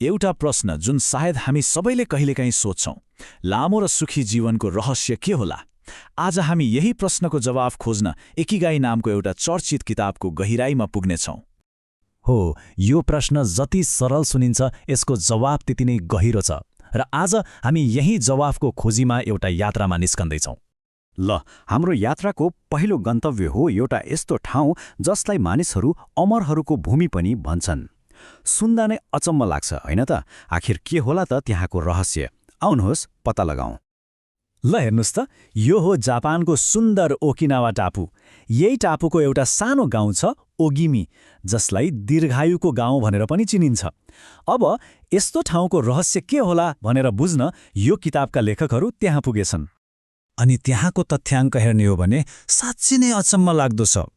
एउटा प्रश्न जुन सायद हामी सबैले कहिलेकाहीँ सोध्छौं, लामो र सुखी जीवनको रहस्य के होला? आज हामी यही प्रश्नको जवाफ खोज्न इकिगाई नामको एउटा चर्चित किताबको गहिराईमा पुग्नेछौं। हो, यो प्रश्न जति सरल सुनिन्छ यसको जवाफ त्यति नै गहिरो छ र आज हामी यही जवाफको खोजीमा एउटा यात्रामा निस्कन्दैछौं। ल, हाम्रो यात्राको पहिलो गन्तव्य हो एउटा यस्तो ठाउँ जसलाई मानिसहरू अमरहरूको भूमि पनि भन्छन्। सुन्दा नै अचम्म लाग्छ, होइन त? आखिर के होला त त्यहाँको रहस्य? आउनुहोस् पत्ता लगाउँ। ल हेर्नुस् त, यो हो जापानको सुन्दर ओकिनावा टापु। यही टापुको एउटा सानो गाउँ छ, ओगिमी, जसलाई दीर्घायुको गाउँ भनेर पनि चिनिन्छ। अब यस्तो ठाउँको रहस्य के होला भनेर बुझ्न यो किताबका लेखकहरू त्यहाँ पुगेछन्। अनि त्यहाँको तथ्याङ्क हेर्ने हो भने साँच्चै नै अचम्म लाग्दो छ।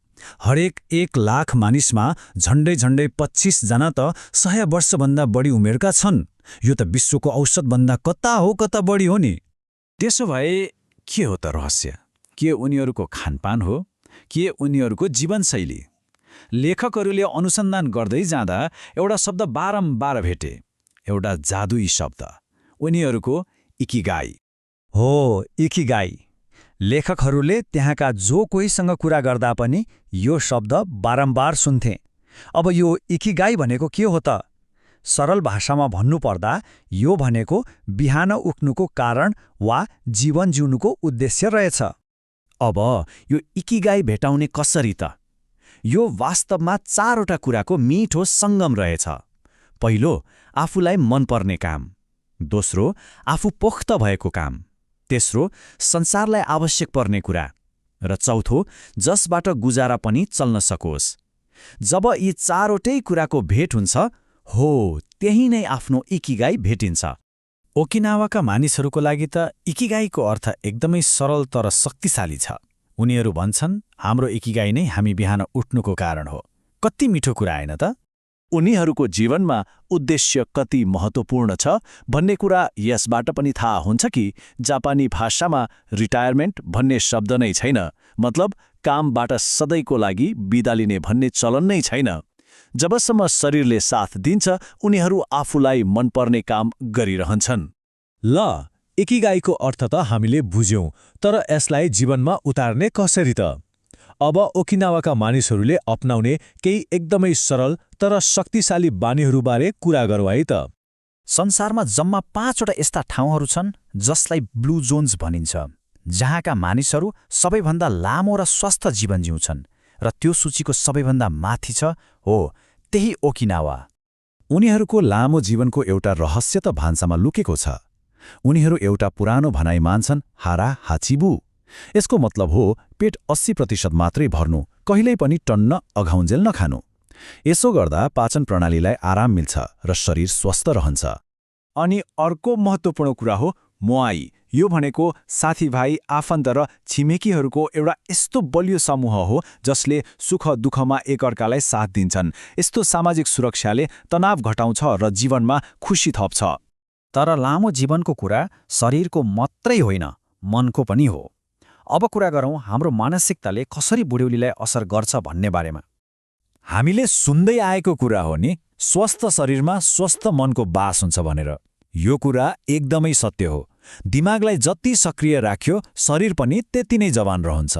हरेक 1 लाख मानिसमा झण्डै 25 जना त 100 वर्षभन्दा बढी उमेरका छन्। यो त विश्वको औसतभन्दा कता बढी हो नि। त्यसो भए के हो त रहस्य? के उनीहरूको खानपान हो? के उनीहरूको जीवनशैली? लेखकहरूले अनुसन्धान गर्दै जाँदा एउटा शब्द बारम्बार भेटे, एउटा जादुई शब्द, उनीहरूको इकिगाई। हो, इकिगाई। लेखकहरूले त्यहाँका जो कोहीसँग कुरा गर्दा पनि यो शब्द बारम्बार सुन्थे। अब यो इकिगाई भनेको के हो त? सरल भाषामा भन्नुपर्दा यो भनेको बिहान उठ्नुको कारण वा जीवन जिउनुको उद्देश्य रहेछ। अब यो इकिगाई भेटाउने कसरी त? यो वास्तवमा 4वटा कुराको मिठो सङ्गम रहेछ। पहिलो, आफूलाई मनपर्ने काम। दोस्रो, आफू पोख्त भएको काम। तेस्रो, संसारलाई आवश्यक पर्ने कुरा। र चौथो, जसबाट गुजारा पनि चल्न सकोस्। जब यी 4वटै कुराको भेट हुन्छ, हो त्यही नै आफ्नो इकिगाई भेटिन्छ। ओकिनावाका मानिसहरूको लागि त इकिगाईको अर्थ एकदमै सरल तर शक्तिशाली छ। उनीहरू भन्छन्, हाम्रो इकिगाई नै हामी बिहान उठ्नुको कारण हो। कति मिठो कुरा होइन त? उनीहरूको जीवनमा उद्देश्य कति महत्त्वपूर्ण छ भन्ने कुरा यसबाट पनि थाहा हुन्छ कि जापानी भाषामा रिटायरमेन्ट भन्ने शब्द नै छैन। मतलब कामबाट सधैँको लागि बिदा लिने भन्ने चलन नै छैन। जबसम्म शरीरले साथ दिन्छ, उनीहरू आफूलाई मनपर्ने काम गरिरहन्छन्। ल, इकिगाईको अर्थ त हामीले बुझ्यौं, तर यसलाई जीवनमा उतार्ने कसरी त? अब ओकिनावाका मानिसहरूले अपनाउने केही एकदमै सरल तर शक्तिशाली बानीहरूबारे कुरा गरौँ है त। संसारमा जम्मा 5वटा यस्ता ठाउँहरू छन् जसलाई ब्लू जोन्स भनिन्छ, जहाँका मानिसहरू सबैभन्दा लामो र स्वस्थ जीवन जिउँछन्। र त्यो सूचीको सबैभन्दा माथि छ, हो त्यही ओकिनावा। उनीहरूको लामो जीवनको एउटा रहस्य त भान्सामा लुकेको छ। उनीहरू एउटा पुरानो भनाइ मान्छन्, हारा हाचिबु। यसको मतलब हो पेट 80% मात्रै भर्नु, कहिल्यै पनि टन्न अघाउन्जेल नखानु। यसो गर्दा पाचन प्रणालीलाई आराम मिल्छ र शरीर स्वस्थ रहन्छ। अनि अर्को महत्त्वपूर्ण कुरा हो मोआई। यो भनेको साथीभाइ, आफन्त र छिमेकीहरूको एउटा यस्तो बलियो समूह हो जसले सुख दुःखमा एकअर्कालाई साथ दिन्छन्। यस्तो सामाजिक सुरक्षाले तनाव घटाउँछ र जीवनमा खुसी थप्छ। तर लामो जीवनको कुरा शरीरको मात्रै होइन, मनको पनि हो। अब कुरा गरौँ हाम्रो मानसिकताले कसरी बुढ्यौलीलाई असर गर्छ भन्ने बारेमा। हामीले सुन्दै आएको कुरा हो नि, स्वस्थ शरीरमा स्वस्थ मनको बास हुन्छ भनेर। यो कुरा एकदमै सत्य हो। दिमागलाई जति सक्रिय राख्यो, शरीर पनि त्यति नै जवान रहन्छ।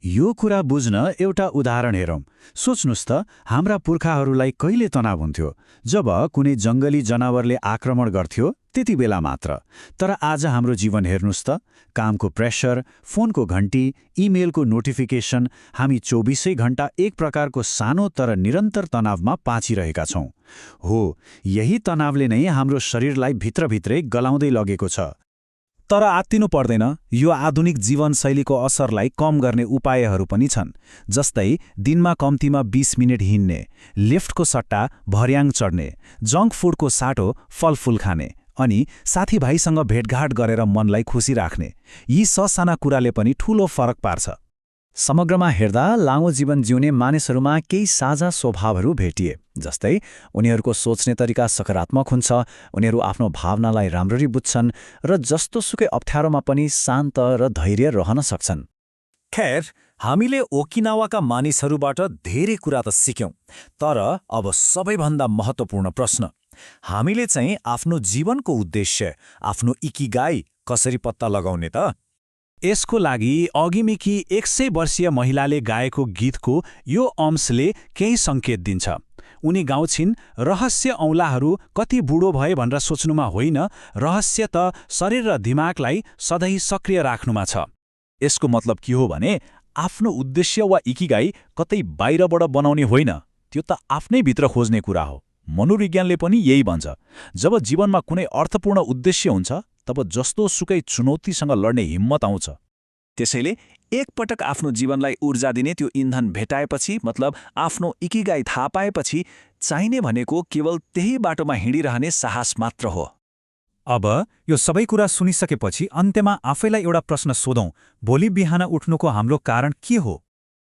यो कुरा बुझ्न एउटा उदाहरण हेरौँ। सोच्नुस् त, हाम्रा पुर्खाहरूलाई कहिले तनाव हुन्थ्यो? जब कुनै जङ्गली जनावरले आक्रमण गर्थ्यो, त्यति बेला मात्र। तर आज हाम्रो जीवन हेर्नुस् त, कामको प्रेसर, फोनको घन्टी, इमेलको नोटिफिकेसन, हामी 24 घण्टा एक प्रकारको सानो तर निरन्तर तनावमा पाँचिरहेका छौँ। हो, यही तनावले नै हाम्रो शरीरलाई भित्रभित्रै गलाउँदै लगेको छ। तर आत्तिनु पर्दैन। यो आधुनिक जीवनशैलीको असरलाई कम गर्ने उपायहरू पनि छन्। जस्तै दिनमा कम्तीमा 20 मिनेट हिँड्ने, लिफ्टको सट्टा भर्याङ चढ्ने, जङ्क फुडको साटो फलफुल खाने, अनि साथीभाइसँग भेटघाट गरेर मनलाई खुसी राख्ने। यी ससाना कुराले पनि ठूलो फरक पार्छ। समग्रमा हेर्दा लामो जीवन जिउने मानिसहरूमा केही साझा स्वभावहरू भेटिए। जस्तै उनीहरूको सोच्ने तरिका सकारात्मक हुन्छ, उनीहरू आफ्नो भावनालाई राम्ररी बुझ्छन् र जस्तोसुकै अप्ठ्यारोमा पनि शान्त र धैर्य रहन सक्छन्। खैर, हामीले ओकिनावाका मानिसहरूबाट धेरै कुरा त सिक्यौं, तर अब सबैभन्दा महत्त्वपूर्ण प्रश्न, हामीले चाहिँ आफ्नो जीवनको उद्देश्य, आफ्नो इकिगाई कसरी पत्ता लगाउने त? यसको लागि अघिमेकी 100 वर्षीय महिलाले गाएको गीतको यो अंशले केही सङ्केत दिन्छ। उनी गाउँछिन्, रहस्य औँलाहरू कति बुढो भए भनेर सोच्नुमा होइन, रहस्य त शरीर र दिमागलाई सधैँ सक्रिय राख्नुमा छ। यसको मतलब के हो भने आफ्नो उद्देश्य वा इकिगाई कतै बाहिरबाट बनाउने होइन, त्यो त आफ्नै भित्र खोज्ने कुरा हो। मनोविज्ञानले पनि यही भन्छ। जब जीवनमा कुनै अर्थपूर्ण उद्देश्य हुन्छ तब जस्तो सुकै चुनौतीसँग लड्ने हिम्मत आउँछ। त्यसैले एकपटक आफ्नो जीवनलाई ऊर्जा दिने त्यो इन्धन भेटाएपछि, मतलब आफ्नो इकिगाई थाहा पाएपछि चाहिने भनेको केवल त्यही बाटोमा हिँडिरहने साहस मात्र हो। अब यो सबै कुरा सुनिसकेपछि अन्त्यमा आफैलाई एउटा प्रश्न सोधौं, भोलि बिहान उठ्नुको हाम्रो कारण के हो?